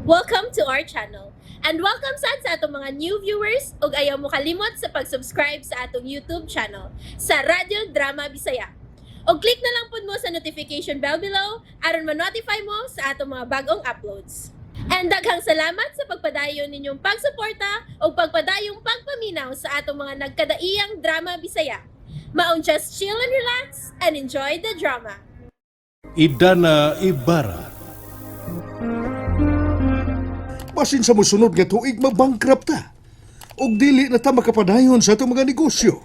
Welcome to our channel. And welcome sad sa atong mga new viewers ug ayaw mo kalimot sa pag-subscribe sa atong YouTube channel sa Radyo Drama Bisaya. Og click na lang pud mo sa notification bell below aron ma-notify mo sa atong mga bagong uploads. And daghang salamat sa pagpadayon ninyong pagsuporta ug pagpadayong pagpaminaw sa atong mga nagkadaiyang drama Bisaya. Maong just chill and relax and enjoy the drama. Idana Ibarra. Basin sa mosunod nga tuig mabankrupt ta. Og dili na ta makapadayon sa atong mga negosyo.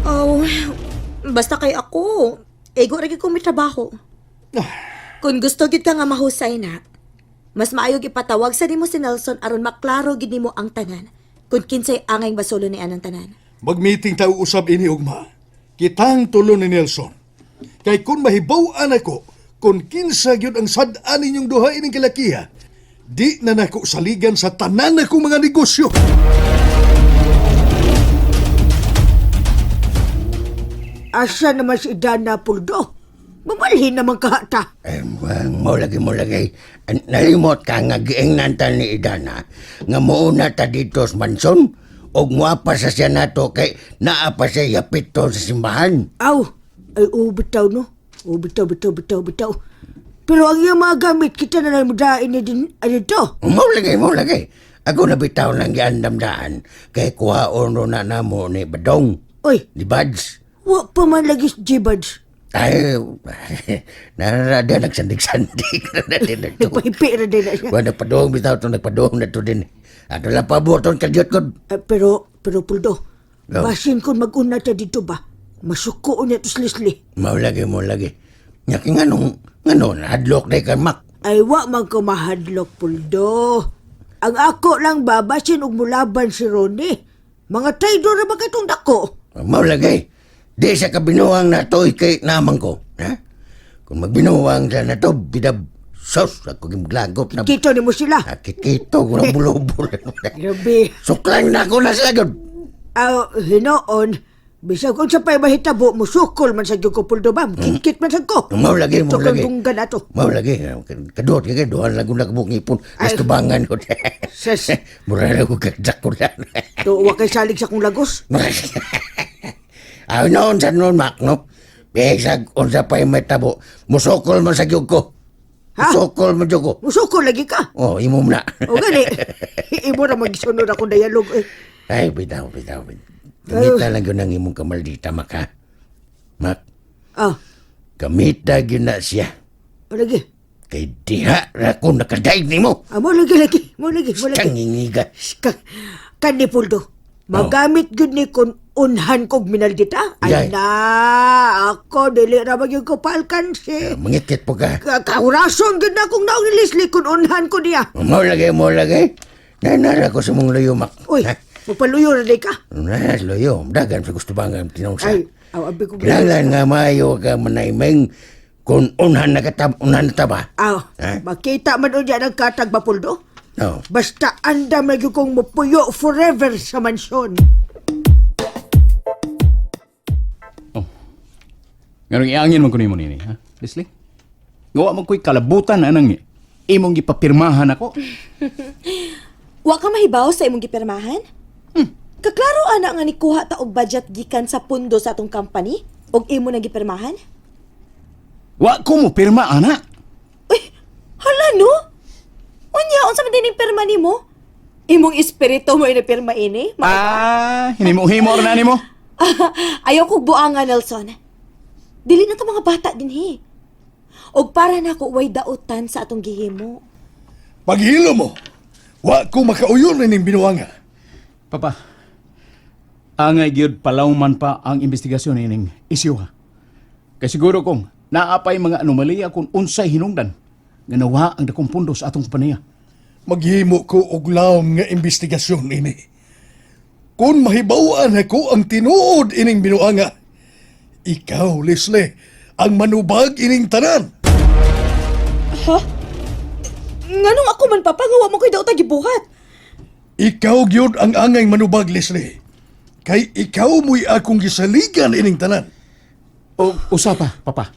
Oh, basta kay ako. Ego ra gyud ko may trabaho. Kung gusto gid ka nga mahusay na, mas maayo ipatawag sa nimo si Nelson aron maklaro gid nimo ang tanan. Kung kinsay angay basulo ni anang tanan. Mag-meeting ta usab ini ugma. Kitang tulo ni Nelson. Kay kung mahibaw-an ako kung kinsa gyud ang sad-an ninyong duha ining kalakiha, di na nako saligan sa tanan akong mga negosyo. Asa naman si Dana Puldo? Mamalhin naman ka ta. Eh, mo lagi mo lagi. Nalimot ka nga giingnan ta ni Idana nga muuna ta dito sa manson og muapa sa siya nato kay naa pa siya yapit to sa simbahan. Aw, ay oo bitaw no. Oo bitaw, bitaw, bitaw, bitaw. Pero ang iyang mga gamit, kita na lang mudain ni din dito. Mo lagi mo lagi. Ako na bitaw nang giandam daan kay kuhaon ro na namo ni Badong, Oy, ni Buds. wa pa man lagi si Jibads. Ay, narada nagsandig-sandig na din na to. Nagpahipi na din na siya. Wa nagpadong bitaw to nagpadong na to din. Ato lang pabuoton kadyot ko. Eh, pero Puldo, Oh. basin kung mag-una ta dito ba? Masuko niya to si Leslie. Mao lagi, mao lagi. Nya kay nganong ngano hadlok day ka mak. Ay wa man ko mahadlok, Puldo. Ang ako lang ba, basin og mulaban si Ronnie. Mga traidor na ba katong dako? Mao lagi. Di sa kabinuang na to kay namang ko, ha? Kung magbinuang sa na to bidab sos ako gimglagop na. Kito ni mo sila. Kikito ko ng bulobol. Grabe. Suklang na ako na sila gud. Aw, hinoon, bisag unsa pa'y mahitabo, musukol man sa ko puldo ba, mukikit man sa ko. Mao lagi, mao Ito kang lagi. dunggan ato. Mao lagi. Kaduot kay duhan lang ko nakabuk ngipon. Ay. Nastubangan ko. Ses, Mura na ko kagdak ko lang. to wa kay salig sa kong lagos. Ay, noon sa noon, Mac, no? Bisag, unsa pa yung may tabo. Musokol man sa gyud ko. Ha? Musokol man gyud ko. Musukol lagi ka. Oh, imo na. O gani, imo ra magisunod akong dialog. Eh. Ay, bitaw, bitaw. Bitaw. Gamita lang yun ang imong kamaldita, Mac, ha? Mac, Ah, gamita gyud na siya. o lagi. Kay diha ra ko nakadaig nimo. Ah, mo lagi lagi, mo lagi, mo lagi. Kangingiga. Ka, kani puldo. Magamit gyud ni kun unhan kog minaldita. Yay. Ay na, ako dili ra magyud ko palkansi. Mangikit po ka. Kaurason gyud na akong naong ni Leslie kun unhan ko niya. Mao lagi, mao lagi. Nanara ko sa mong luyo, Mac. Uy, Ha? mapaluyo na di ka. Na, luyo. Dagan sa gusto bangan tinong sa. Ay, aw, abi ko. Kinahanglan nga maayo ka manaymeng kung unhan na katab, unhan na taba. Aw, Ha? makita man unya ng katag bapuldo. No. Basta andam lagi kong mupuyo forever sa mansyon. Nganong iangin man ko nimo nini, ha? Leslie? Gawa mo ko'y kalabutan anang imong gipapirmahan ako. Wa ka mahibaw sa imong gipirmahan? Kaklaro ana nga nikuha ta og budget gikan sa pundo sa atong company og imo na gipirmahan? Wa ko mo pirma ana. Uy, hala no? Unya, unsa man din pirma nimo? Imong espiritu mo inipirma ini? Ah, hinimo-himo ra na nimo. Ayaw kog buanga, Nelson. Dili na to mga bata din he. Og para nako way dautan sa atong gihimo. Paghilo mo, wa ko makauyon ining binuanga. Papa, angay gyud palawman pa ang investigasyon ining isyu ha. Kay siguro kong naapay mga anomalya kung unsay hinungdan nga nawa ang dakong pundo sa atong kompanya. Maghimo ko og lawom nga investigasyon ini. Kung mahibaw-an ako ang tinuod ining binuanga, ikaw, Leslie, ang manubag ining tanan. Ha? Nganong ako man papa nga wa mo koy dautan gibuhat? Ikaw gyud ang angay manubag, Leslie. Kay ikaw mo'y akong gisaligan ining tanan. O usa pa, papa.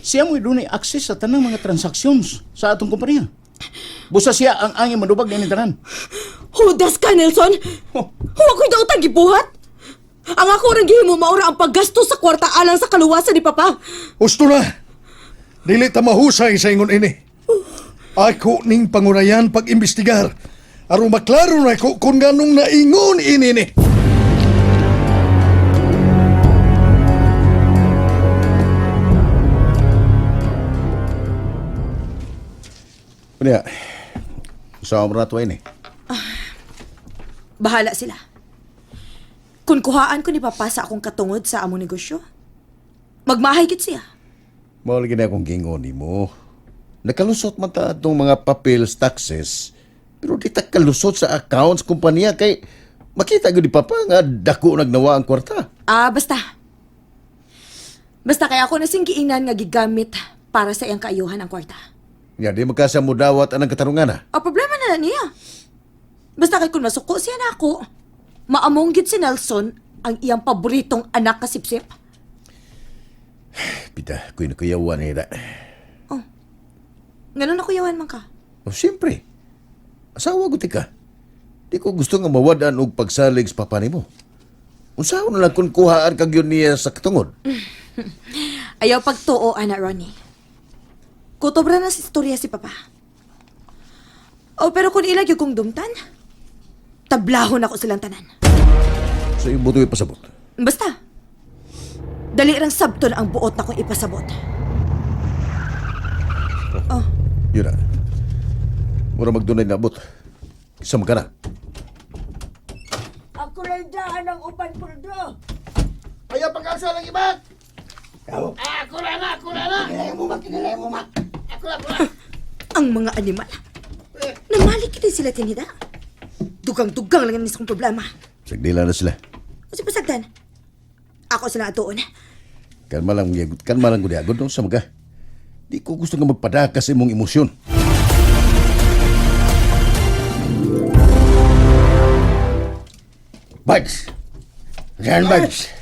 Siya mo'y dunay access sa tanang mga transactions sa atong kompanya. Busa siya ang angin manubag ni tanan. Hudas ka, Nelson! Oh. Huwag ko'y daotang gibuhat! Ang ako rang gihimo maura ang paggasto sa kwarta alang sa kaluwasan ni Papa. Husto na. Dili ta mahusay sa ingon ini. Ako ning pangunayan pag-imbestigar. Aron maklaro na ko kung ganong naingon ini ni. Unya, sa mo na ito ini. Bahala sila. Kung kuhaan ko ni Papa sa akong katungod sa among negosyo, magmahay gid siya. Mao lagi na akong gingon nimo. Nakalusot man ta atong mga papels, taxes, pero di ta kalusot sa accounts kumpanya kay makita gyud ni Papa nga dako nagnawa ang kwarta. Ah, basta. Basta kaya ako nasing giingnan nga gigamit para sa iyang kaayuhan ang kwarta. Nya di magkasa mo dawat anang katarungan ah. Ang problema na lang niya. Basta kay kung masuko siya na ako, maamong gid si Nelson ang iyang paboritong anak kasipsip. Pita, kuy nakuyawan nila. Ganun ako yawan man ka. O siyempre, asawa ko ka. Di ko gusto nga mawadaan og pagsalig sa papa nimo. Unsaon na lang kung kuhaan kag yun niya sa katungod? Ayaw pagtuo, ana Ronnie. Kutobra na sa istorya si Papa. Oh, pero kung ilag yung kong dumtan, tablahon ako silang tanan. Sa so, ibuto ipasabot. Basta, dali rang sabton ang buot na kong ipasabot. Yun na. Mura magdunay na abot. Isa man ka na. Ako lang daan ang upan, Puldo. Ayaw pag-asa lang iba! Ako na na! Ako na na! Kinilay mo, Mak. Ako na, ako na! Ang mga animal. Namalik din sila tinida. Dugang-dugang lang ang isang problema. Sagdila na sila. Kasi pasagdan, ako sila atuon. Kalma lang, kalma lang gud agod sa mga. Di ko gusto nga magpadaka sa imong emosyon. Buds. Saan, Buds?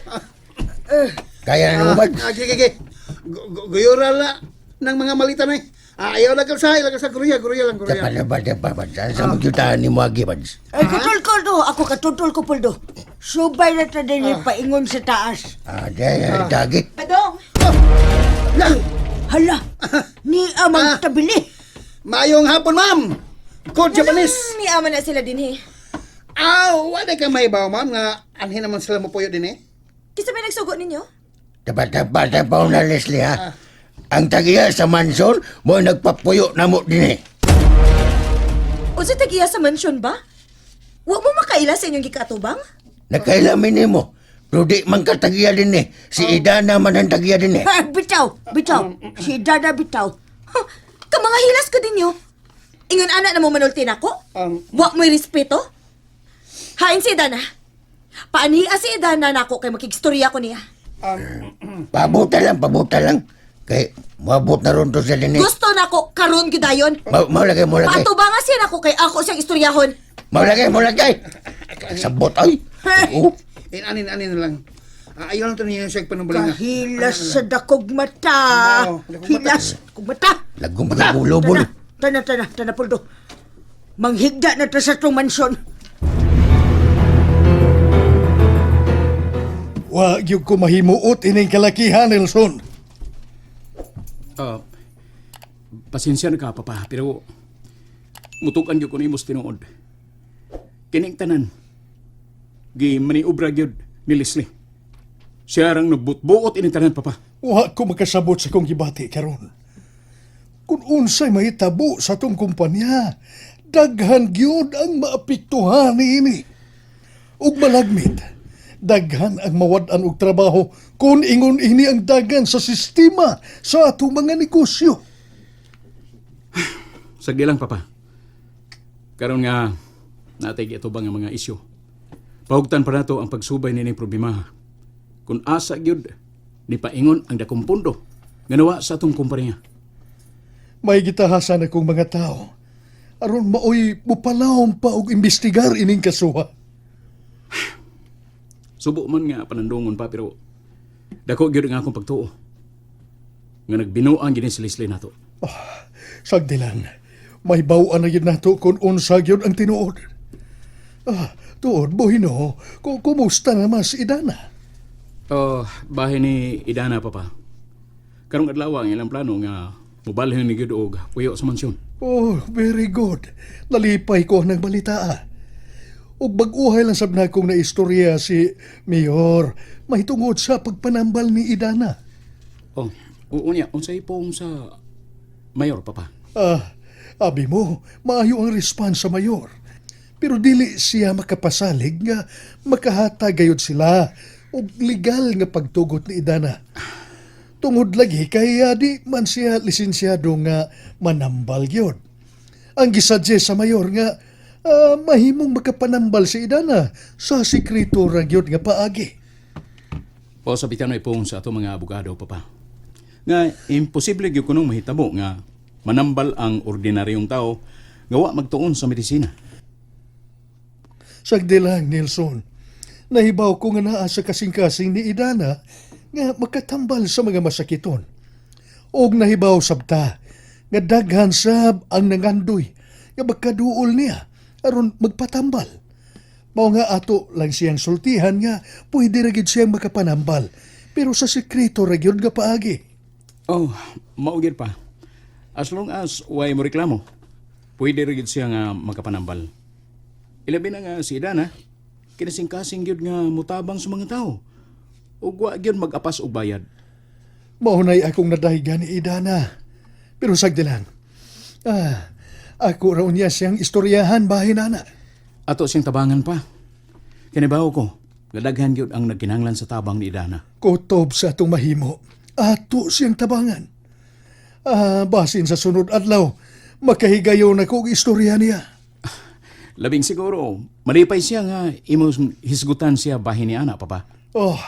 Kaya na mo, Buds. Ah, sige, sige. Guyura la ng mga malita na eh. Ah, ayaw lang sa, ayaw lang sa gruya, gruya lang, gruya. Tapa na ba, tapa, Buds? Saan sa magyutahan ni mo agi, Buds? Ay, katol ko to. Ako katutol ko, Puldo. Subay na ta din paingon sa taas. Ah, di, dagi. Badong! Lang! Hala, ni amang tabili. Maayong hapon, ma'am! Good Japanese! Ni ama na sila din eh. Ah, wala ka may baw, ma'am, nga anhin naman sila mo puyo din eh. Kisa may nagsugo ninyo? Tapa, tapa, tapa na, Leslie, ha? Ang tagiya sa mansyon, mo nagpapuyo na mo din eh. O sa tagiya sa mansyon ba? Wa mo makaila sa inyong gikatubang? Nakailamin nimo. Pero di man ka tagiya din eh. Si Ida naman ang tagiya din eh. Ha, bitaw, bitaw. Si Dada bitaw. Huh, kamanga hilas ko ninyo. Ingon ana na mo manulti nako? Wa mo'y respeto? Hain si Idana. Paaniha si Idana nako kay makigstorya ko niya. Pabuta lang, pabuta lang. Kay, mabot na ron to sa din eh. Gusto nako karon gyud dayon. Maulagay, maulagay. Paatubangan siya nako kay ako siyang istoryahon. Maulagay, maulagay. Sabot ay. Oo. Inanin, anin na lang. Ah, ayaw lang to niya siya panubalinga. Kahilas sa dakog mata. Oo, dakog mata. Hilas, dakog mata. Lagong pagkagulobol. Tana, tana, tana, Puldo. Manghigda na ta sa tong mansyon. Wa gyud ko mahimuot ining kalakihan, Nelson. Ah, pasensya na ka, Papa, pero mutukan gyud ko nimo sa tinuod. Kining tanan, gi maniobra gyud ni Leslie. Siya rang nagbutbuot ining tanan, Papa. Wa ko makasabot sa kong gibati karon. Kung unsay mahitabo sa atong kumpanya, daghan gyud ang maapektuhan niini. Ug malagmit, daghan ang mawad-an og trabaho kung ingon ini ang dagan sa sistema sa atong mga negosyo. Sagdi lang, Papa. Karon nga, natay giatubang ang mga isyu. Pahugtan pa nato ang pagsubay nining problema. Kung asa gyud ni paingon ang dakong pundo nga nawa sa atong kumpanya. May gitahasan akong mga tao aron maoy mupalawom pa og imbestigar ining kasuha. Subo man nga panandungon pa pero dako gyud ang akong pagtuo. Nga nagbinuang gini si Leslie nato. Sagdi lang. Mahibaw-an na gyud nato kung unsa gyud ang tinuod. Ah, tuod buhino, kumusta naman si Idana? Oh, bahin ni Idana, Papa. Karong adlaw ang ilang plano nga mobalhin ni gyud og puyo sa mansyon. Oh, very good. Nalipay ko ng balita. Ah. Ug bag-uhay lang sab na kong naistorya si Mayor mahitungod sa pagpanambal ni Idana. Oh, unya, unsay pong sa mayor, Papa? Ah, abi mo, maayo ang response sa mayor. Pero dili siya makapasalig nga makahatag gayud sila og legal nga pagtugot ni Idana. Tungod lagi kay di man siya lisensyado nga manambal gyud. Ang gisuggest sa mayor nga mahimong makapanambal si Idana sa sekreto ra gyud nga paagi. O sa bitano ipong sa ato mga abogado, Papa. Nga imposible gyud kunong mahitabo nga manambal ang ordinaryong tao nga wa magtuon sa medisina. Sagdi lang, Nelson. Nahibaw ko nga naa sa kasing-kasing ni Idana nga makatambal sa mga masakiton. Og nahibaw sabta nga daghan sab ang nangandoy nga magkaduol niya aron magpatambal. Mao nga ato lang siyang sultihan nga pwede ra gyud siyang makapanambal pero sa sekreto ra gyud nga paagi. Oh, mao gyud pa. As long as way mo reklamo, pwede ra gyud siya nga makapanambal. Ilabi na nga si Idana, kinasing-kasing gyud nga mutabang sa mga tao. Ug wa gyud mag-apas og bayad. Mao na'y akong nadaygan ni Idana. Pero sagdi lang. Ah, ako raw niya siyang istoryahan bahin ana. Ato siyang tabangan pa. Kanibaw ko, gadaghan gyud ang nagkinahanglan sa tabang ni Idana. Kutob sa atong mahimo. Ato siyang tabangan. Ah, basin sa sunod adlaw, makahigayon ako og istorya niya. Labing siguro, malipay siya nga imong hisgutan siya bahin ni ana, Papa. Oh,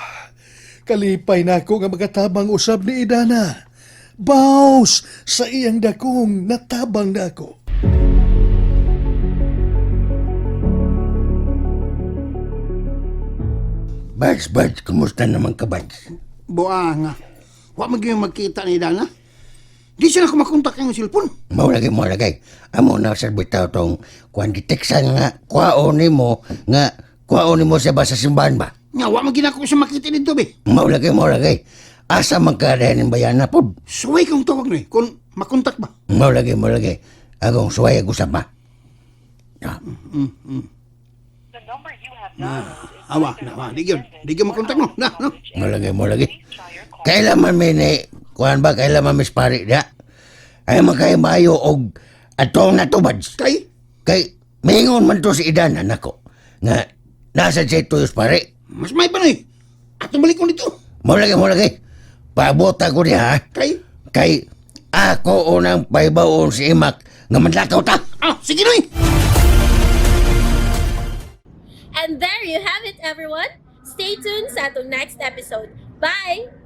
kalipay na ako nga makatabang usab ni Idana. Baos sa iyang dakong natabang na ako. Bads, Bads, kumusta naman ka, Bads? Buang. Wa man gyud magkita ni Dana. Di siya na ko makontak ang cellphone. Mao lagi, mao lagi. Amo na sa bitaw tong kuan giteksan nga kuwaon nimo nga kuwaon nimo siya ba sa simbahan ba? Nga wa man gid ako siya makita didto be. Mao lagi, mao lagi. Asa man ka dahil bayana pod? Suway kang tawag ni kung makontak ba. Mao lagi, mao lagi. Akong suway ako sa ba. Ah, Awa, na, wa, di gyud. Di gyud makontak no. Na, no. Mao lagi, mao lagi. Kailan man may ni kuan ba kailan man mis pari dia? Ay man kay maayo og atong natubad. Kay Kay mingon man to si Idan nako nga nasa siya tuyos pare. mas may pa ni. Atong balik ko dito. Mao lagi, mao lagi. Paabot ako niya ha. Kay Kay ako unang pahibaon si Imak nga manlakaw ta. ah, sige noy. And there you have it, everyone. Stay tuned sa atong next episode. Bye!